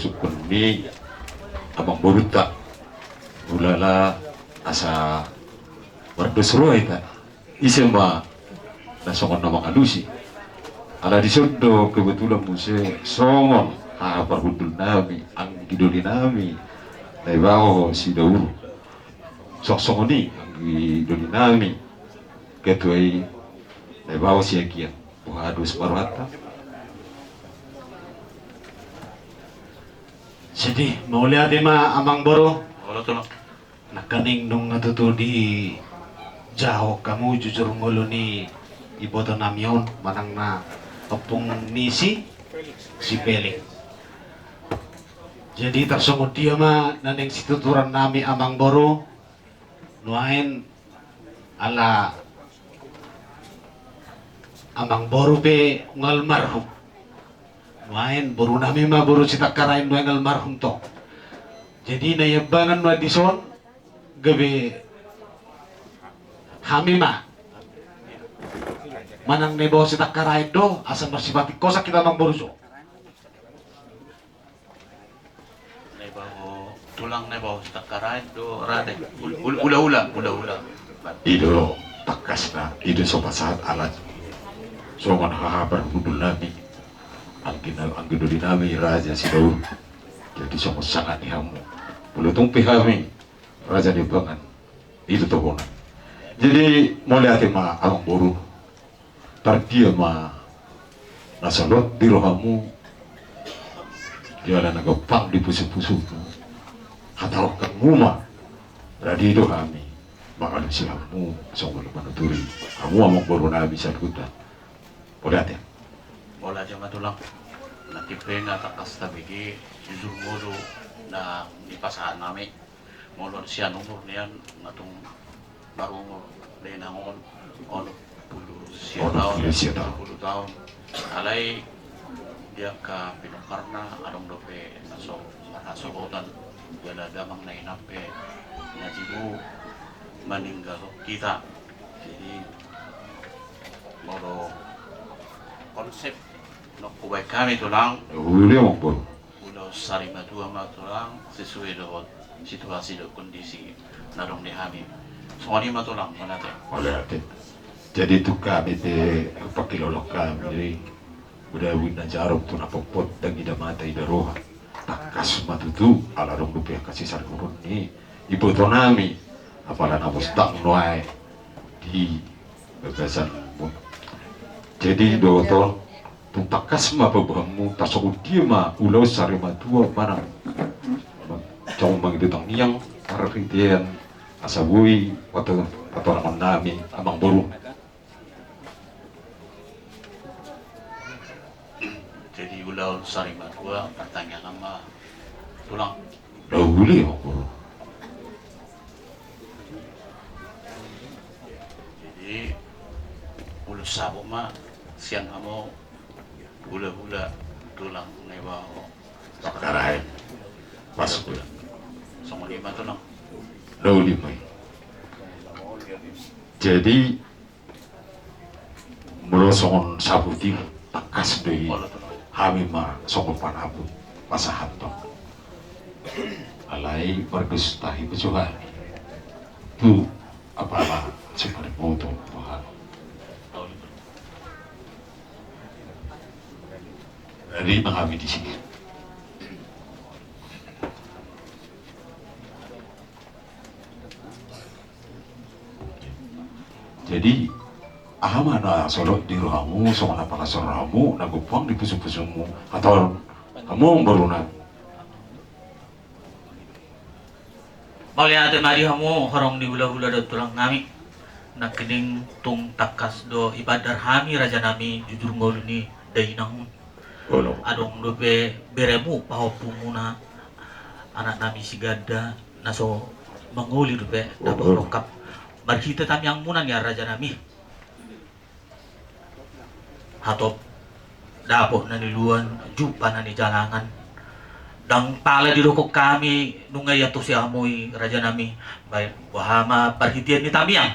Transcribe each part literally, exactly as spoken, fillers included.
Sungkun ni amangborunta, ulala asa mardos roha hita. Ise ma na songon na mangalusi. Ala dison do kebetulan muse songon haha parhundul nami, anggi doli nami Naibaho Sidaur. Songon i anggi doli nami ketua i Naibaho Siagian. Boha dos ma rohanta? Jadi mauliate ma amangboru. Olo, Tulang. Nangkaning nunga tutu dijaho hamu jujur ngolu ni iboto nami on manang na ompung ni si, si Pelik. Jadi tarsongon dia ma na naeng situturan nami amangboru, nuaeng ala amangboru pe nunga almarhum. Nuaeng boru nami ma boru Sitakkarain nuaeng almarhum tong. Jadi na iambangan nuaeng dison gabe hami ma manang Naibaho Sitakkarain do asa marsifat ingkosak hita amangboru jo. Naibaho, Tulang, Naibaho Sitakkarain do rade. Ul-, ul-, ula-ula, ula-ula. I do tangkasna, i do so pasahat alat. Songon haha parhundul nami, anggi na-, anggi doli nami Raja Sidaur. Jadi songon sanga ni hamu. Molo tung pe hami Raja Limbangan, i do tohonan. Jadi mauliate ma amangboru. Tardia ma na solot di rohamu, jala na gampang di pusupusumu. Hatahononmu ma, rade do hami mangalusi hamu songon manuturi hamu amangboru nami saluhutna. Mauliate. Mauliate ma Tulang. Nangkin pe nga tangkas tabege jujur ngolu na dipasahat nami. Molo sian umur nian nga tung marumur dainang on onom pulu sia taon, onom pulu sia taon. Onom pulu taon. Alai di angka pinukarna adong dope na so marhasohotan, jala damang na inang pe na tibu maninggalhon hita. Jadi molo konsep na hubaen hami Tulang, uli amangboru. Ulaon sari matua ma Tulang sesuai dohot situasi dohot kondisi na adong di hami. Songon i ma Tulang, mauliate. Mauliate. Jadi tung hami pe pangkilala hami, jadi udah wina jarum tu na potpot, ndang ida mata ida roha. Tangkas ma tutu ala adong dope angka sisaluhon ni iboto nami, apala na mustang nuaeng di bagasanmu. Jadi dohot on, tung tangkas ma paboahanmu, tarsongon dia ma ulaon sari matua manang songon mangido tangiang, marhitean asa boi pato-, patorangon nami amangboru. Jadi ulaon sari matua partangiangan ma Tulang. Uli amangboru. Jadi ulos saput ma sian hamu hulahula Tulang Naibaho Sitakkarain. Pas. Songon i ma Tulang. Uli ma i. Jadi molo songon saput i tangkas do i, hami ma songon panaput pasahathon. Alai mardos tahi ma jo hami tu apala simarimoto boha. Jadi ma hami disi. Jadi aha ma na solot di rohamu, songon na pangasor rohamu, na gompang di pusupusumu, atau hamu amangboru nami? Mauliate ma di hamu horong ni hulahula dohot tulang nami. Nangkining tung tangkas do ibandar hami raja nami jujur ngolu ni dainang. Adong dope beremu pahompumuna anak nami si Ganda na so mangoli dope dapot rongkap marhite tangiangmuna nian raja nami. Hatop dapot na niluan, jumpa na nijalangan. Ndang pala didok hami nunga iantusi hamu i raja nami, baen boha ma parhitean ni tangiang.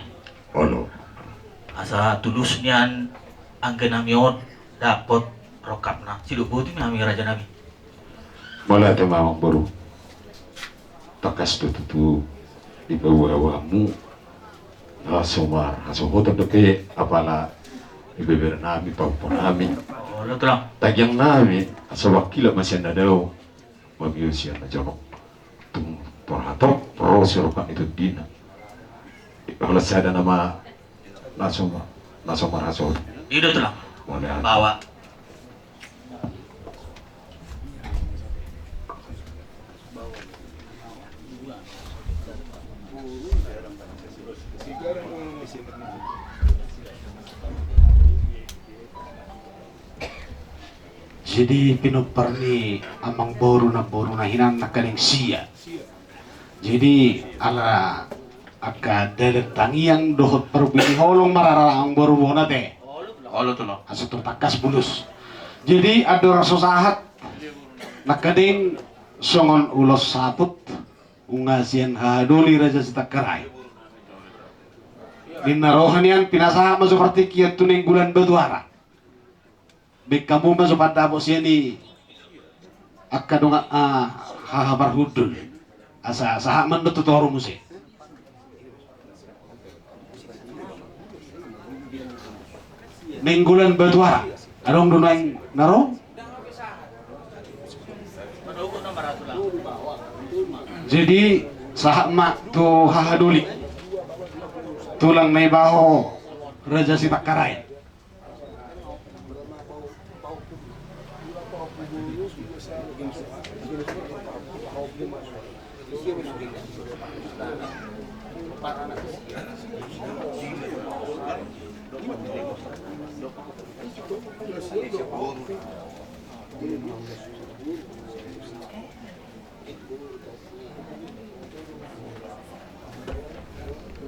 Asa tulus nian anggi nami on dapot rongkapna. Sidok boti ma hami raja nami. Mauliate ma amangboru. Tangkas do tutu dipaboa-boamu na so marhasohotan dope apala ibebere nami, pahompu nami, tangiang nami, asa bangkila ma sian na dao, mamiu sian na jonok. Tung torhatop ro si roha ni tondina. Holan sada nama na so ma, na so marhasohotan. I do tulang. Mauliate. Bawa. Jadi pinompar ni amangboru, namboruna hinan nangkaning sia. Jadi ala angka dalan tangiang dohot parbue ni holong marara amangboru bona te. Olo tulang. Asa tung tangkas bulus. Jadi andorang so sahat nangkaning songon ulos saput nunga sian hahadoli Raja Sitangkarai. Ninna roha nian pinasahat ma so partingkian tu Nainggolan Batuara. Baen hamu ma so pandapot sian i angka dongan, ah, haha parhundul. Asa sahat ma on tu toru muse. Nainggolan Batuara, adong do nuaeng na ro? Jadi sahat ma tu hahadoli, tulang Naibaho, Raja Sitangkarai.